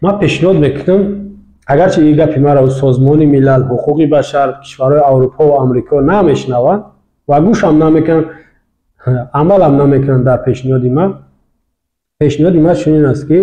Ман пешниҳод мекунам, агарчи ин гапи маро Созмони Милал, ҳуқуқи башар, кишварҳои Аврупо ва Амрико намешнаванд ва гӯшам намекунанд, амалам намекунанд дар пешниҳоди ман. Пешниҳоди ман чунин аст, ки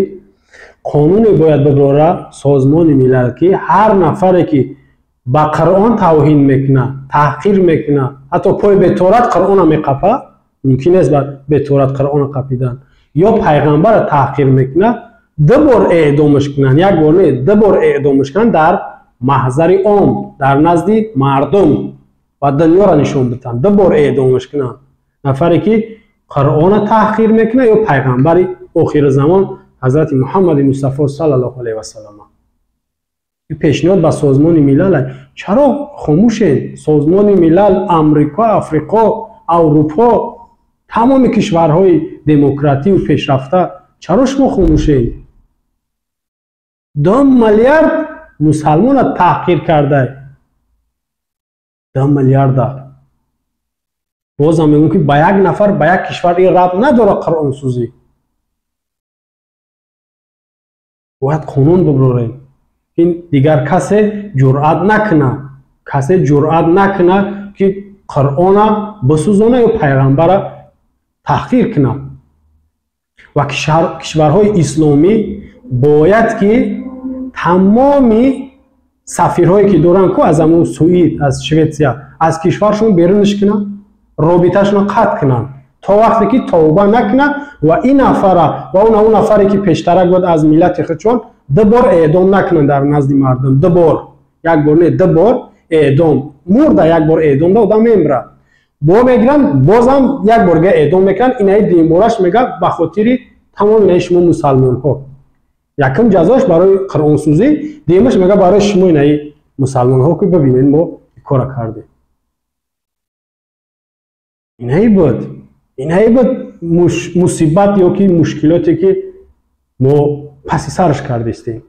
қонуне бояд биброра Созмони Милал, ки ҳар нафаре ки ба Қуръон тавҳин мекунад, таҳқир мекунад, ҳатто пои беторат Қуръона меқапа, мумкин нест ба беторат Қуръона қапидан, ё пайғамбара таҳқир мекунад, ду бор эъдомаш кунанд, як бор не, ду бор эъдомаш кунанд дар маҳзари ом, дар назди мардум ва дунёро нишон бидиҳанд. Ду бор эъдомаш кунанд нафаре ки Қуръона таҳқир мекунад ё пайғамбари охири замон ҳазрати Муҳаммади Мустафо саллаллоҳу алайҳи васаллам. Пешниҳод ба Созмони Милал. Чаро хомӯшед? Созмони Милал, Амрико, Африқо, Аврупо, тамоми кишварҳои демократию пешрафта, чаро шумо хомӯшед? 2 миллиард мусалмона таҳқир карда, 2 миллиарда. Бозам мегӯм, ки ба як нафар, ба як кишвар ин рабт надорад. Қуръонсӯзӣ бояд қонун биброрем, ин дигар касе ҷуръат накунад, касе ҷуръат накунад, ки Қуръона бисӯзона ё пайғамбара таҳқир кунад. Ва кишварҳои исломӣ бояд ки тамоми сафирҳое ки доранд ку аз ҳамун Суид, аз Шветсия, аз кишваршон берунаш кунанд, робиташонро қатъ кунанд то вақте ки тавба накунад. Ва ин нафара ва он нафаре ки пештарак буд аз миллати худшон, ду бор эъдом накунанд дар назди мардум. Ду бор, як бор не, ду бор эъдом. Мурда як бор эъдом да одам мемирад, бо мегиранд, бозам як бор дига эъдом мекунанд. Инаи дуюмбораш мега ба хотири тамоми инаи шумо мусалмонҳо. Якум ҷазош барои қуръонсӯзӣ, дуюмаш мега барои шумо инаи мусалмонҳо, ки бибинед, мо кора кардем. Инаи буд, инаи буд мусибат ё ки мушкилоте ки мо паси сараш кардистем.